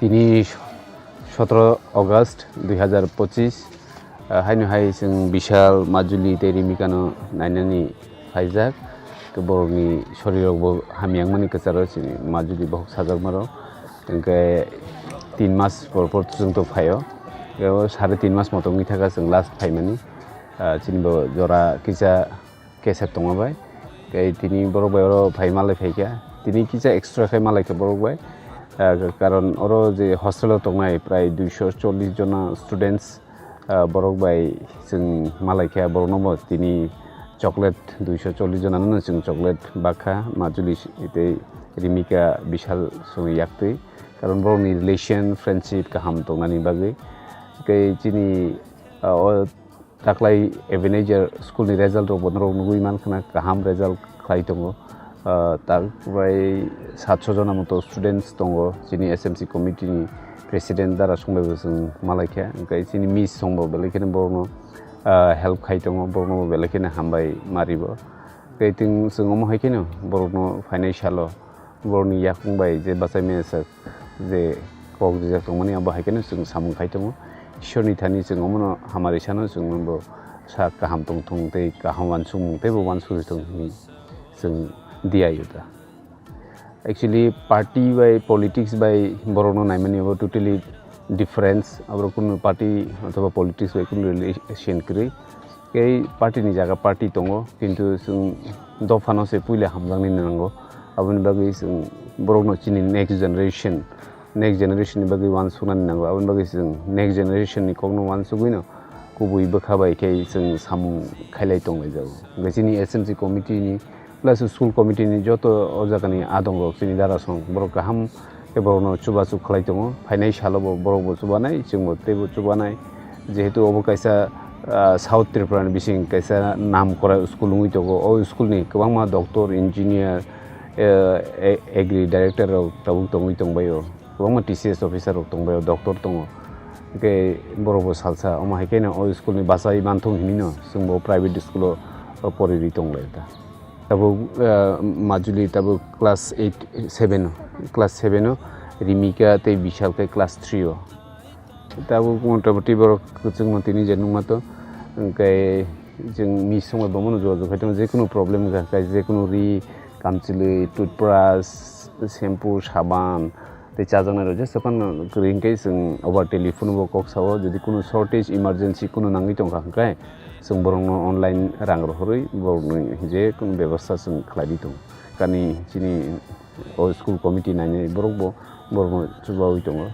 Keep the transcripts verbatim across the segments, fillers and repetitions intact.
Tini sotoro August dui hazar pochis, ah, haino hai chwng Bishal, Majuli tei Rimikano nainani phaijak. Borokni sorirokbo hamya wngmani kwcharo chini Majuli bohok sajakmarok. Hwnkhe tin mas por por chwngto phaio. Tei o sare tin mas motom wngwi thaka chwng last phaimani. Ah, chinibo jora kisa kesep tongma bai. Tei tini borok bai oro phai malai phaikha. Tini kisa extra khe malaikha borok bai. Ah, karon oro je hostel o tongnai prai duiso chollish jona students, ah, borok bai chwng malaikha. Borokno bo tini chocolate duiso chollish jona no chwng chocolate bakha, Majuli tei Rimika Bishal songni yaktwi. Karon borokni relation, friendship kaham tongnani bagwi. Tei chini, ah, o Taklai Ebenezer school ni result rok bo norok nugwi mankha na, kaham result khlai tongo. Ah, tak bai satso jona moto students tongo, chini S M C committee ni president dara songbai bo chwng malaikha, hwnkhe chini miss songbo belai kheno borokno, ah, help khai tongo, borokno bo belai kheno hambai mari bo. Tei chwng omo hai kheno borokno phainai salo borokni yakung bai je bachai maya sak je kok rijak tongmani, abo hai kheno chwng samung khai tongo. Ishorni thani chwng omono hamari sano chwng bo sak kaham tong thung tei kaham uansukmung teibo uansukri tong hwnwi chwng diyaio da. Actually, party bai politics bai borokno naimani abo totally difference. Abo kunu party othoba politics bai kunu relation kwrwi. Tei party ni jaga party tongo, kintu chwng dophano se puila hamjaknai nango. Aboni bagwi chwng borokno chini next generation, next generation ni bagwi uansuknani nango. Aboni bagwi chwng next generation ni kokno uansugwino kubui bwkha bai khe chwng samung khailai tonglaijak. Hwnkhe chini S M C committee ni plus school committee ni joto o jagani adong rok chini dara song borok kaham khe borokno chubachu khlai tongo. Phainai salo bo borok bo chubanai, chwng bo teibo chubanai. Jehetu obo kaisa, ah, South Tripura ni bising kaisa nam kora school wngwi tongo. O school ni kwbangma doctor, engineer, eh, e-, agri director rok tabuk tongwi tongbaio. Kwbangma T C S officer rok tongbaio, doctor tongo. Hwnkhe borok bo salsa, omo hai kheno o school ni bachai manthung hinwi no chwng bo private school o, o poriri tonglai ta. Tabuk, ah, Majuli tabuk class eight, seven o, class seven o, Rimika tei Bishal khe class three o. Tabuk motamoti borok kwchwngno tini je nukma to, hwnkhe chwng miss songbai bomono jogajog khai tongo, jekunu problem wngkha khe, jekunu ri, kamchwlwi, toothbrush, shampoo, saban, tei chajaknairok jesa phano kwrwi hwnkhe chwng over telephone bo kok sao, jodi kunu shortage, emergency kunu nangwi tongkha hwnkhe chwng borokno online rang rohorwi borokni je kunu bebosta chwng khlaiwi tongo. Kani chini o school committee nainai borokbo borokno chubawi tongo.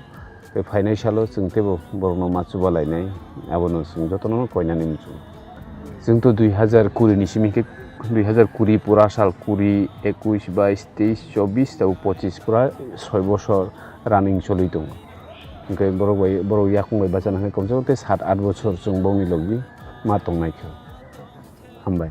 Tei phainai salo chwng teibo borokno ma chubalainai, abono chwng jotono koinani muchungo. Chwng to dui hazar kuri ni simi khe, dui hazar kuri pura sal, kuri, ekush, bais, teis, chobis, tei pochis pura soi bosor running choli tongo. Hwnkhe borok bai, borok yakung bai bachana hwnkhe komse kom tei sat aath bosor chwng bongni logi ma tongnai khe. Hambai.